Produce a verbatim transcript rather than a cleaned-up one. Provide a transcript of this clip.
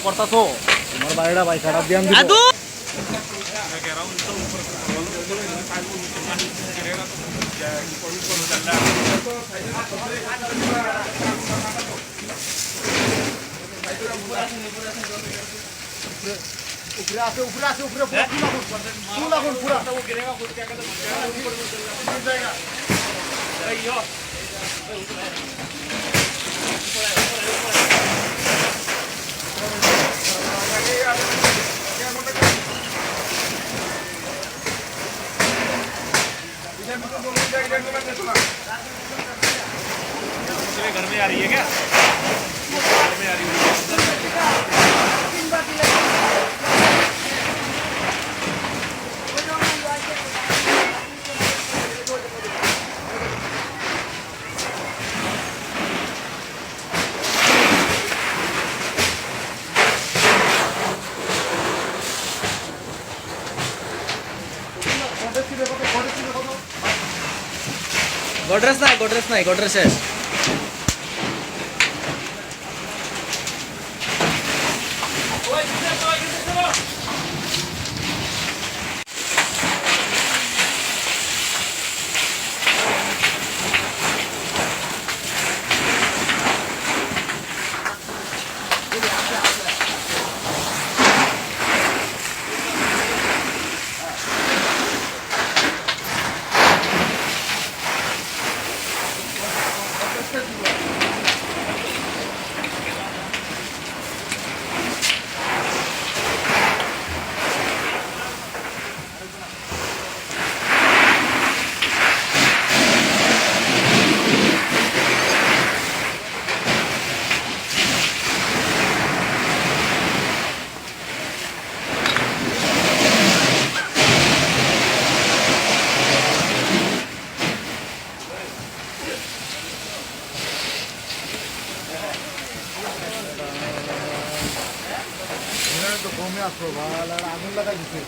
Portaso, tomar barera bai khara diyan dibo. Adu! Upre ase, upre ase, upre pura, pura, pura. Pura, pura, pura. घर में आ रही है क्या? घर में आ रही है। Godrej nai, Godrej nai, Godrej শেষ। এখানে তো কমে আসলো, ভাই, আগুন লাগাই দিছে।